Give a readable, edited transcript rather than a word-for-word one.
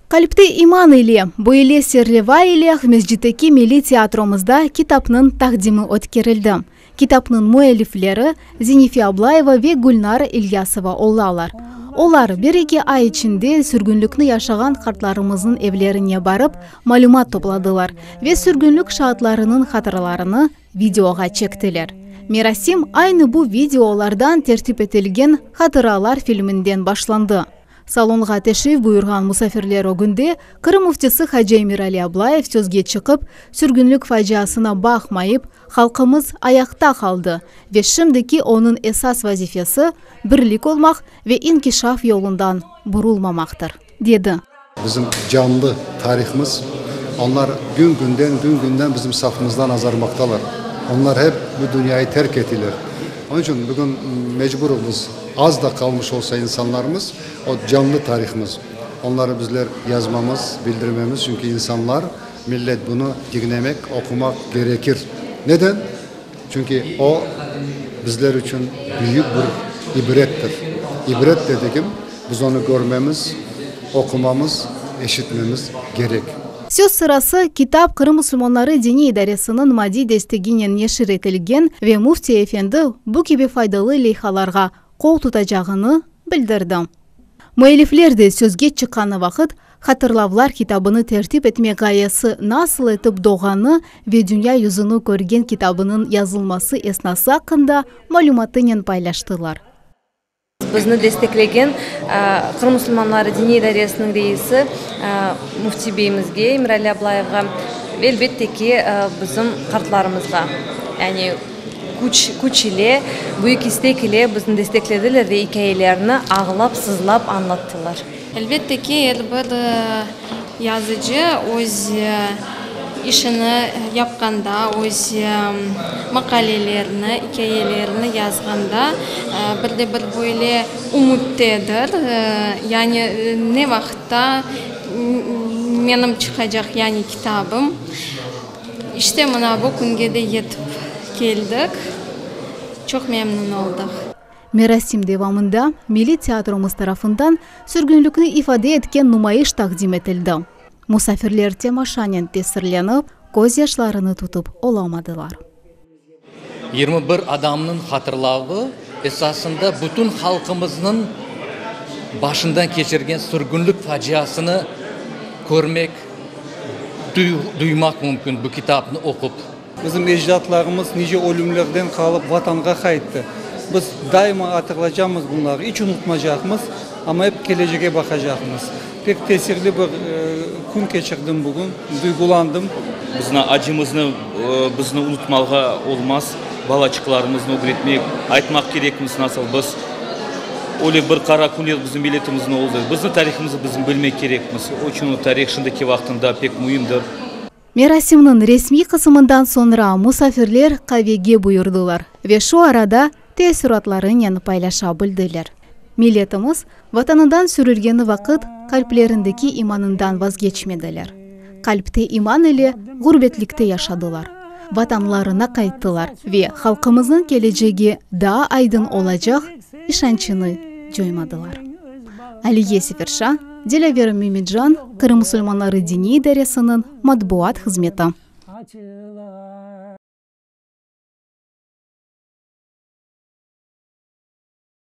Qalpte iman ile, böyle serleva ile Aqmescitteki Milliy teatromızda kitapnıñ taqdimi ötkerildi. Kitapnıñ müellifleri Zenife Ablayeva ve Gülnara İlyasova olalar. Olar bir-eki ay içinde sürgünlikni yaşağan qartlarımıznıñ evlerine barıp, malümat topladılar ve sürgünlik şaatlarınıñ hatıralarını videoğa çektiler. Merasim aynı bu videolardan tertip etilgen Hatıralar filminden başlandı. Salonğa teşrif buyurğan musafirler ögünde Qırım Müftisi hacı Emirali Ablayev sözge çıqıp, sürgünlik faciasına baqmayıp, halqımız ayaqta qaldı ve şimdiki onıñ esas vazifesi, birlik olmaq ve inkişaf yolundan burulmamaqtır, dedi. Bizim canlı tarihımız, onlar gün-günden, gün-günden bizim safımızdan azarmaqtalar. Onlar hep bu dünyayı terk etiler. Onıñ içün bugün mecburmız, az da qalmış olsa insanlarımız, o canlı tarihımız, onları bizler yazmamız, bildirmemiz, çünki insanlar, millet bunı diñlemek, oqumaq gerekir. Neden? Çünki o, bizler içün büyük bir ibrettir. İbret dedigim, biz onı körmemiz, oqumamız, eşitmemiz gerek. Söz sırası, kitap Qırım musulmanları diniy idaresiniñ maddiy desteginen neşir etilgen ve Müfti efendi bu kibi faydalı leyhalarğa qol tutacağını bildirdi. Müellifler de sözge çıqqanı vaqıt, Hatırlavlar kitabını tertip etmek ğayesi nasıl etip doğğanı ve dünya yüzüni körgen kitabınıñ yazılması esnası aqqında malümatınen paylaştılar. Bizni desteklegen Qırım musulmanları diniy idaresiniñ reisi Müfti beyimizge, Emirali Ablayevğa ve elbette ki, bizim qartlarımızğa, yani küç küç ile, büyük istek ile bizni desteklediler ve ikâyelerini ağlap-sızlap añlattılar. Elbette ki, er bir yazıcı öz işini yapqanda, öz maqalelerini, ikâyelerini yazğanda bir de bir böyle ümüttedir, yani ne vaqıtta menim çıqacaq yani kitabım. İşte, mına bu künge de yetip keldik, çoq memnün oldıq. Merasim devamında Milliy teatromız tarafından sürgünlikni ifade etken numayış taqdim etildi. Musafirler temaşanen tesirlenip, közyaşlarını tutıp olamadılar. 21 adamnıñ hatırlavı esasında bütün halqımıznıñ başından keçirgen sürgünlik faciasını körmek, duymaq mümkün bu kitapnı oqup. Bizim ecdatlarımız nice ölümlerden qalıp Vatanğa qayttı. Biz daima atırlacamız bunları, iç unutmacaqmız, amma ep kelecege baqacaqmız. Pek tesirli bir kün keçirdim bugün, duygulandım. Bizni acımıznı bizni unutmağa olmaz, balaçıqlarımıznı ögretmek, aytmaq kerekmiz nasıl biz öyle bir qara künler bizim milletimizniñ oldı. Bizni tarihımıznı biz bilmek kerekmiz. O içün o tarih şimdiki vaqtında pek müimdir. Merasimniñ resmiy qısımından soñra musafirler qavege buyurdılar ve şu arada teessüratlarınen paylaşa bildiler. Milletimiz Vatanından sürülgeni vaqıt qalplerindeki imanından vazgeçmediler. Qalpte iman ile ğurbetlikte yaşadılar. Vatanlarına qayttılar ve halqımıznıñ kelecegi daa aydın olacaq işançını coymadılar. Aliye Seferşa, Dilâver Mümedjan, Qırım musulmanları diniy idaresiniñ matbuat hızmeti.